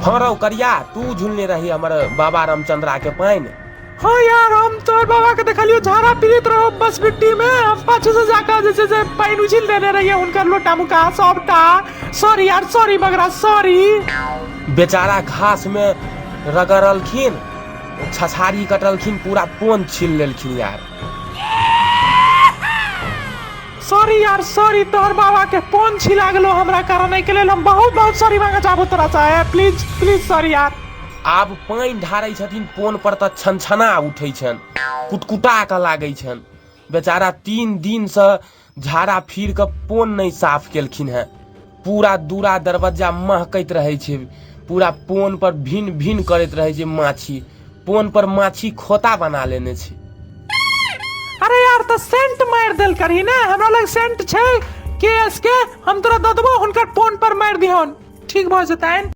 हँ रौ करिया, तू झुलने रही हमर बाबा रामचंद्रा के पानि। हाँ यार, हम तोहर बाबा के देखलियो झाड़ा पीड़ित रहो बस बिट्टी में, हम पाछू से जाकर जे छै से पानि उझिल देने रहिए हुनकर लोटा मुका सबटा। सॉरी यार, सॉरी मगरा, सॉरी। बेचारा घास में रगड़लखिन, छछारी कटलखिन, पूरा पोन छील लेलखिन यार। सॉरी यार, सॉरी, तोहर बाबा के पोन छिला गेलो हमरा कारण, एहिके लेल हम बहुत बहुत सॉरी मांगे चाहबो तोरा से, प्लीज प्लीज सॉरी यार। आब पानि ढारै छथिन पोन पर तऽ छनछना उठै छनि, कुटकुटा कऽ लागै छनि। बेचारा 3 दिन से झाड़ा फिर कऽ पोन नहि साफ केलखिन हेँ। पूरा दूरा दरवज्जा महकैत रहै छै, पूरा पोन पर भिन भिन करैत रहै छै माछी, पोन पर माछी खोता बना लेने छै। अरे यार, तऽ सेंट मारि देल करही ने, हमरा लग सेंट छै के एस के, हम तोरा दऽ देबो, हुनकर पोन पर मारि दिहन, ठीक भऽ जेतनि।